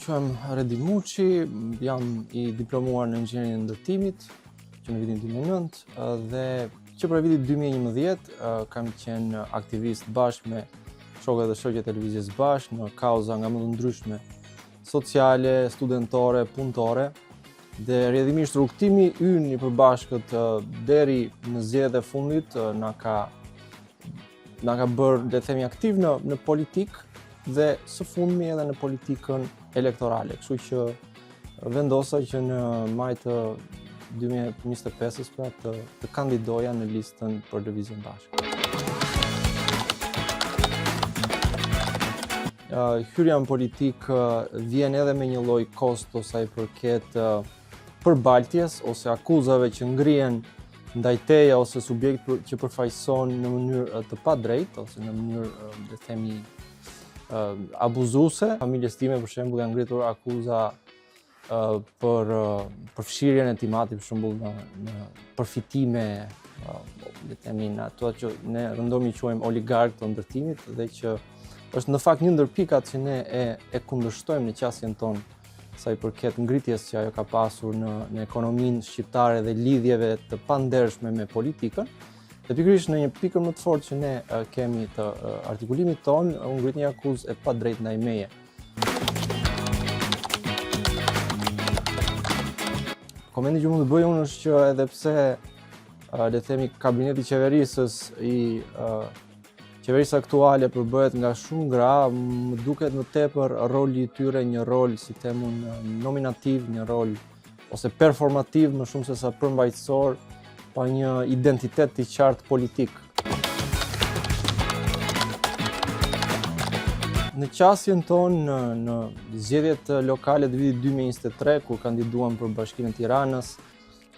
Unë quhem Redi Muçi, jam i diplomuar në inxhinierinë e ndërtimit që në vitin 2009 dhe që prej vitit 2011 kam qenë aktivist bashkë me shokët dhe shoqet e Lëvizjes Bashkë në kauza nga më të ndryshme sociale, studentore, punëtore dhe rrjedhimisht rrugëtimi ynë i përbashkët deri në zgjedhjet e fundit na ka na ka bërë, le të themi, aktiv në në politikë dhe së fundmi edhe në politikën elektorale. Kështu që vendosa që në maj të 2025-ës pra të, të kandidoja në listën për Lëvizjen Bashkë. Uh, hyrja në politikë uh, vjen edhe me një lloj kosto sa i përket uh, përbaltjes ose akuzave që ngrihen ndaj teje ose subjektit që përfaqëson në mënyrë të padrejtë ose në mënyrë, le të themi, abuzuese. Familjes time për shembull janë ngritur akuza për përfshirjen e tim ati për shembull në në përfitime le të themi në ato që ne rëndom i quajmë oligarkë të ndërtimit dhe që është në fakt një ndër pikat që ne e e kundërshtojmë në qasjen tonë sa i përket ngritjes që ajo ka pasur në në ekonominë shqiptare dhe lidhjeve të pandershme me politikën. Dhe pikërisht në një pikën më të fortë që ne kemi të artikulimit tonë, u ngrit një akuzë e padrejtë ndaj meje. Komenti që mund të bëj unë është që edhe pse le të themi kabineti qeverisës i Qeverisë aktuale përbëhet nga shumë gra, më duket më tepër roli i tyre një rol, si them unë, nominativ, një rol ose performativ më shumë sesa përmbajtësor, pa një identitet të qartë politik. Në qasjen tonë në, në zgjedhjet lokale të vitit 2023, kur kandiduam për Bashkinë e Tiranës,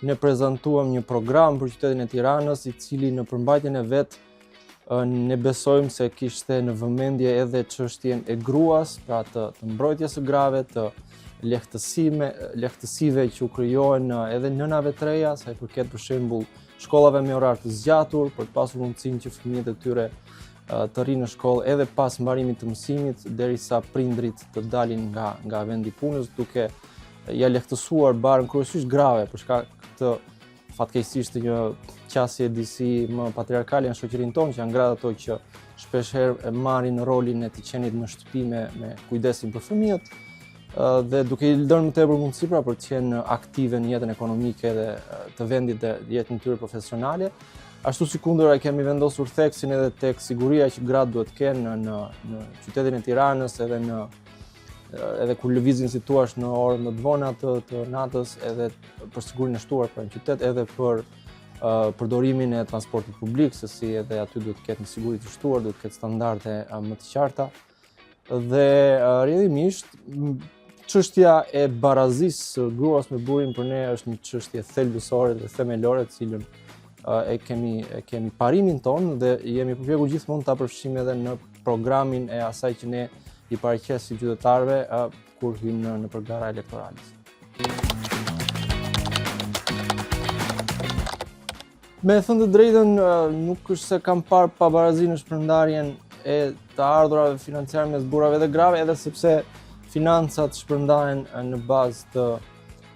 ne prezantuam një program për qytetin e Tiranës, i cili në përmbajtjen e vet ne besojmë se kishte në vëmendje edhe çështjen e gruas, pra të, të mbrojtjes së grave, të lehtësime, lehtësive që u krijohen edhe nënave të reja, sa i përket për shembull shkollave me orar të zgjatur, për të pasur mundësinë që fëmijët e tyre të rrinë në shkollë edhe pas mbarimit të mësimit, derisa prindrit të dalin nga nga vendi i punës, duke ia lehtësuar barrën kryesisht grave për shkak të fatkeqësisht një qasje disi më patriarkale në shoqërinë tonë, që janë gratë ato që shpeshherë e marrin rolin e të qenit në shtëpi me me kujdesin për fëmijët dhe duke i dhënë më tepër mundësi pra për të qenë aktive në jetën ekonomike dhe të vendit dhe jetën e tyre profesionale. Ashtu sikundër e kemi vendosur theksin edhe tek siguria që gratë duhet të kenë në në në qytetin e Tiranës edhe në edhe kur lëvizin si thua në orë më të vona të, të natës edhe për sigurinë e shtuar pra në qytet edhe për uh, përdorimin e transportit publik, se si edhe aty duhet të ketë një siguri të shtuar, duhet të ketë standarde uh, më të qarta. Dhe uh, rrjedhimisht çështja e barazisë së gruas me burrin për ne është një çështje thelbësore dhe themelore, të cilën e kemi e kemi parimin tonë dhe jemi përpjekur gjithmonë ta përfshijmë edhe në programin e asaj që ne i paraqesim qytetarëve kur hyjmë në nëpër gara elektorale. Me thënë të drejtën, nuk është se kam parë pabarazi në shpërndarjen e të ardhurave financiare mes burrave dhe grave, edhe sepse financat shpërndahen në bazë të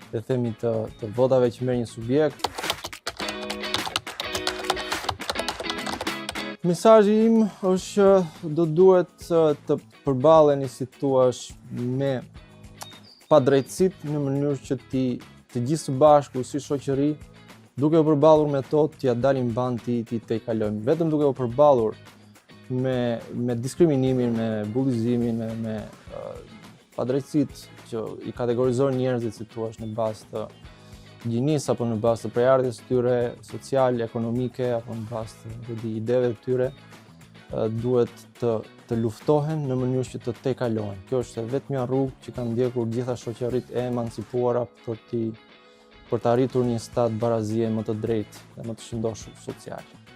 le të themi të, të votave që merr një subjekt. Mesazhi im është që do duhet të përballeni si thuash me padrejtësitë në mënyrë që ti të gjithë së bashku si shoqëri duke u përballur me to t'ia dalim mbanë t'i t'i tejkalojmë. Vetëm duke u përballur me me diskriminimin, me bullizimin, me me Padrejtësitë që i kategorizojnë njerëzit si thuash në bazë të gjinisë apo në bazë të prejardhjes së tyre sociale, ekonomike apo në bazë të do di ideve të tyre duhet të të luftohen në mënyrë që të tejkalohen. Kjo është e vetmja rrugë që kanë ndjekur gjitha shoqëritë e emancipuara për të për të arritur një stad barazie më të drejtë dhe më të shëndoshë social.